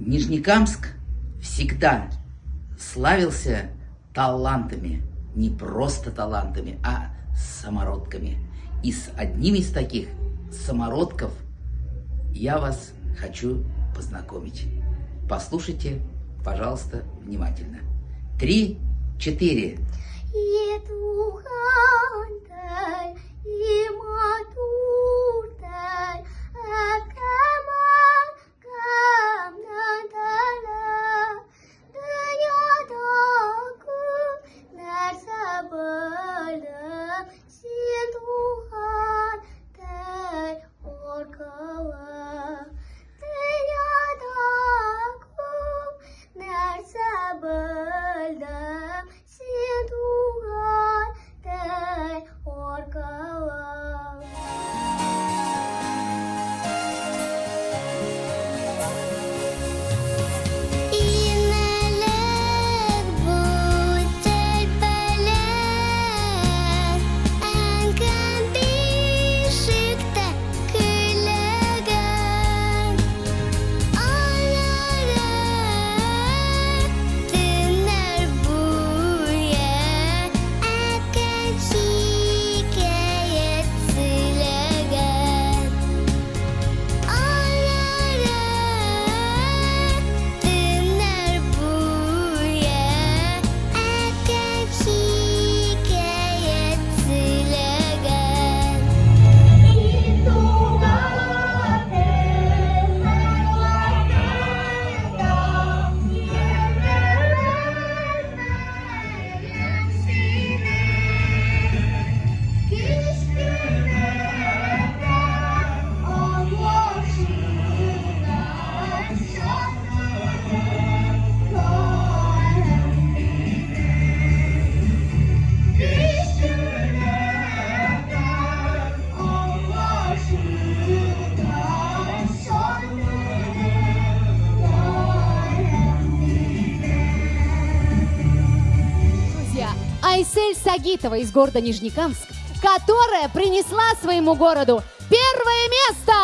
Нижнекамск всегда славился талантами. Не просто талантами, а самородками. И с одним из таких самородков я вас хочу познакомить. Послушайте, пожалуйста, внимательно. 3, 4. И туган тел, и матур тел, әбкәм, әнкәмнең теле. Дөньяда күп нәрсә белдем, син туган тел аркылы. Дөньяда күп нәрсә белдем, син туган тел аркылы. Иң элек бу тел белән әнкәм бишектә көйләгән. Аннары төннәр буе әткәм хикәят сөйләгән. Аннары төннәр буе әткәм хикәят сөйләгән. И туган телнең вакытта йөрәгемнең сине. Кечкенәдән аңлашылган шатлыгым каным минем. Кечкенәдән аңлашылган шатлыгым каным минем. Друзья, Айсель Сагитова из города Нижнекамск, которая принесла своему городу первое место!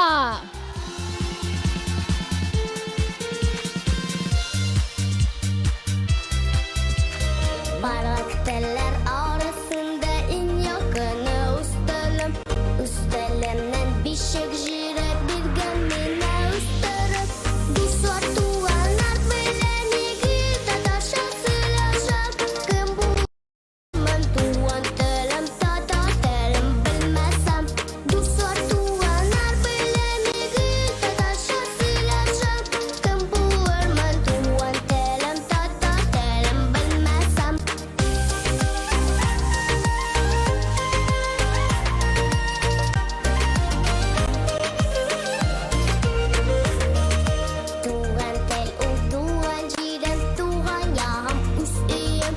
Барлык телләр арасында иң якыны үз телем. Үз телемнән бишек җире биргән мине үстереп. Дуслар, туганнар белән гел татарча сөйләшәм. Кем булырмын туган телем, татар телен белмәсәм. Дуслар, туганнар белән гел татарча сөйләшәм. Кем булырмын туган телем, татар телен белмәсәм. Туган тел ул туган җирем, туган ягым, үз өем.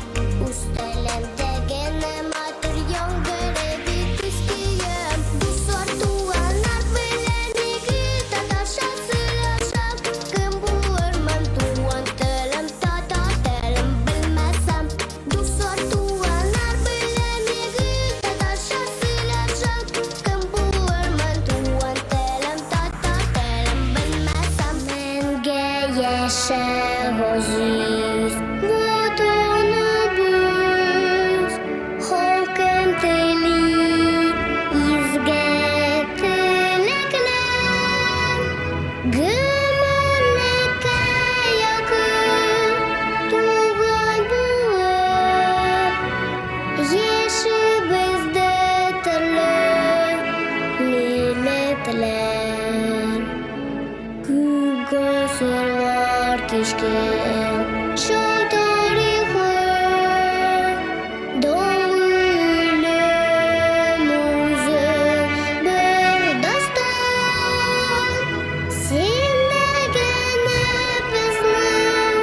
Үз телемдә генә матур яңгырый бит үз көем. Дуслар, туганнар белән гел татарча сөйләшәм. Кем булырмын туган телем, татар телен белмәсәм. Дуслар, туганнар белән гел татарча сөйләшәм. Кем булырмын туган телем, татар телен белмәсәм. Мәңге яшә газиз Ватаныбыз, халкым тели изге теләкләр. Гомерлеккә якын туган булып, яшибез дә төрле милләтләр. Күп гасырлар кичкән чал тарихы, данлы илем үзе бер дастан. Синдә генә безнең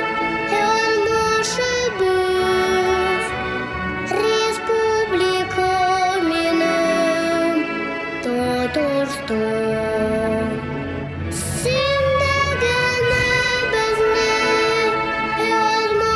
язмышыбыз, Республика минем Татарстан. Синдә генә безнең язмышыбыз.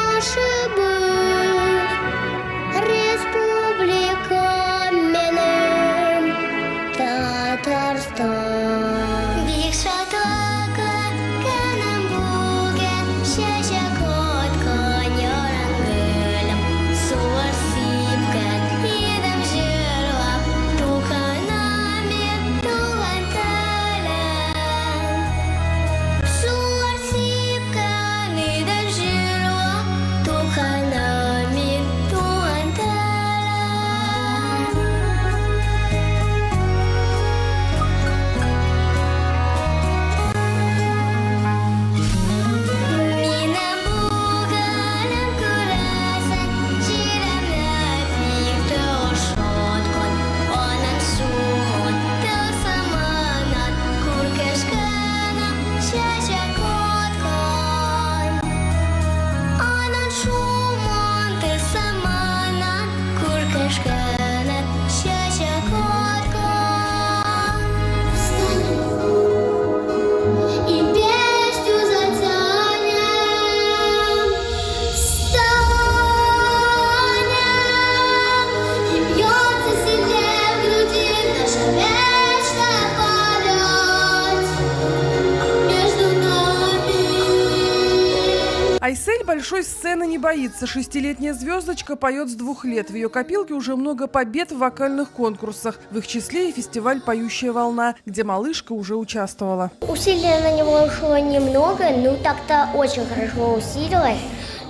Айсель большой сцены не боится. Шестилетняя звездочка поет с 2 лет. В ее копилке уже много побед в вокальных конкурсах. В их числе и фестиваль «Поющая волна», где малышка уже участвовала. Усилия на него ушло немного, ну так-то очень хорошо усилилось.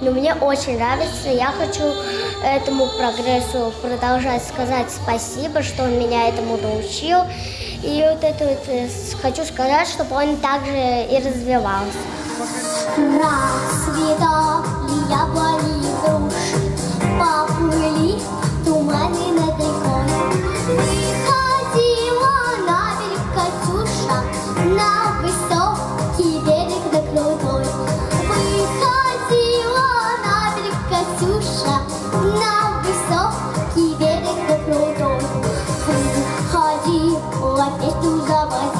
Но мне очень нравится, я хочу этому прогрессу продолжать сказать спасибо, что он меня этому научил. И вот это вот хочу сказать, чтобы он также и развивался. Расцветали яблони и груши, поплыли туманы над рекой. Выходила на берег Катюша, на высокий берег, на крутой. Выходила на берег Катюша, на высокий берег, на крутой. Выходила, песню заводила.